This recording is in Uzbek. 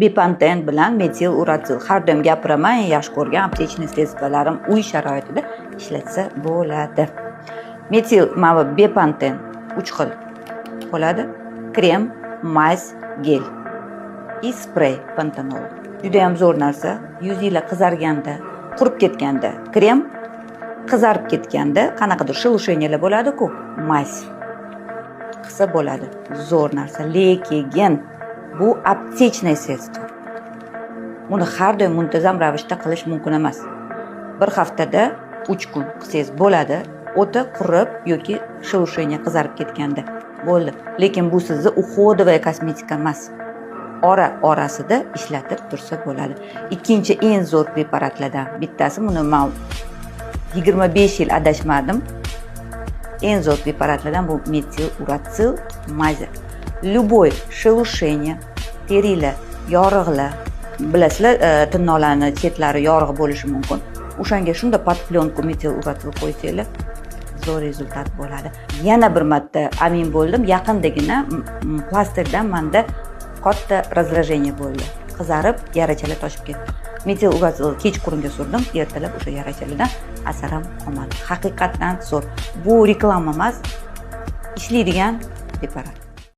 Bepanten bilan metil uratsil, har doim gapiraman, eng yaxshi ko'rgan аптечный средство larim, uy sharoitida ishlatsa bo'ladi. Metil, mana bu bepanten uch xil bo'ladi: krem, мазь, гель и sprey pantenol. Judayam zo'r narsa. Yuzinglar qizarganda, qurib ketganda krem, qizarib ketganda, qanaqadir шелушения lar bo'ladi-ku, мазь qilsa bo'ladi. Zo'r narsa, lekin bu аптечное средство, buni har doim muntazam ravishda qilish mumkin emas. Bir haftada 3 kun qilsangiz bo'ladi, o'ta qurib yoki шелушение, qizarib ketganda bo'ldi. Lekin bu sizni уходовая kosmetika emas, ora orasida ishlatib tursa bo'ladi. Ikkinchi eng zo'r preparatlardan bittasi, buni man 25 yil adashmadim, eng zo'r preparatlardan bu metil uratsil мази. Любой шелушение, teringlar yorig'lar, bilasizlar, tirnoqlarni chetlari yorug' bo'lishi mumkin, o'shanga shunda под пленку metil uratsil qo'ysanglar, zo'r результат bo'ladi. Yana bir marta amin bo'ldim. Yaqindagina plastirdan manda katta раздражение bo'ldi, qizarib, yarachalar toshib ketdi. Metil uratsil kechqurunga surdim, ertalab o'sha yarachalardan asar ham qolmadi. Haqiqatdan zo'r, bu reklama emas, ishlaydigan preparat.